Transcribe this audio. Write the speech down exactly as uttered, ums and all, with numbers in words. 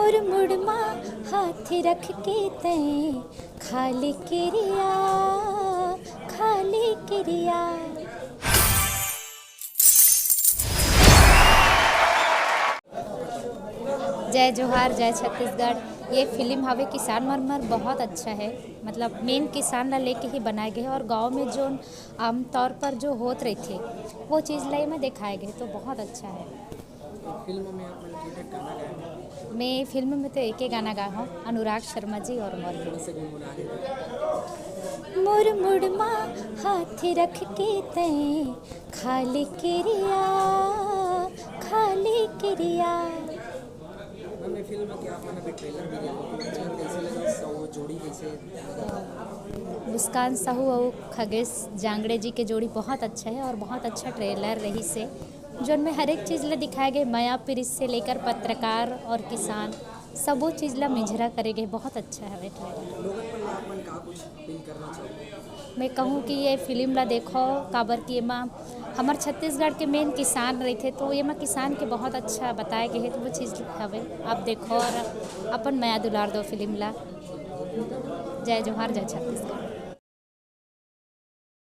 मोर मुड़मा हाथ रख के तैं खाली किरिया, खाली किरिया। जय जोहार, जय छत्तीसगढ़। ये फिल्म हवे किसान मरमर, बहुत अच्छा है। मतलब मेन किसान ला लेके ही बनाए गए हैं और गांव में जो आमतौर पर जो होत रहिथे, वो चीज़ ला एमा दिखाए गए, तो बहुत अच्छा है। फिल्म में आप मन के गाना गाए हैं? मैं फिल्म में तो एक ही गाना गाए हूँ, अनुराग शर्मा जी और मोर। कौन से गुनगुना रहे हैं? मोर मुड़मा हाथ रख के तैं खाली किरिया, खाली किरिया। मैम, ये फिल्म के आप मन अभी ट्रेलर भी देखो, तो ट्रेलर कैसे लगा? सब वो जोड़ी कैसे? मुस्कान साहू और खगेश जांगड़े जी के जोड़ी बहुत अच्छा है और बहुत अच्छा ट्रेलर रहिसे, जोन में हर एक चीज़ ला दिखाए गए, मया पीरित से लेकर पत्रकार और किसान, सबो चीज़ ला मिंझरा करे गए। बहुत अच्छा हवे ट्रेलर। लोगन मन ला आप मन का कुछ अपील करना चाहोगे? मैं कहूँ कि ये फिल्म ला देखो, काबर कि एमा हमर छत्तीसगढ़ के मेन किसान रहिथे, तो एमा किसान के बहुत अच्छा बताए गए हे, तो वो चीज़ हवे। आप देखो और अपन मया दुलार दो फिल्म ला। जय जोहार, जय छत्तीसगढ़।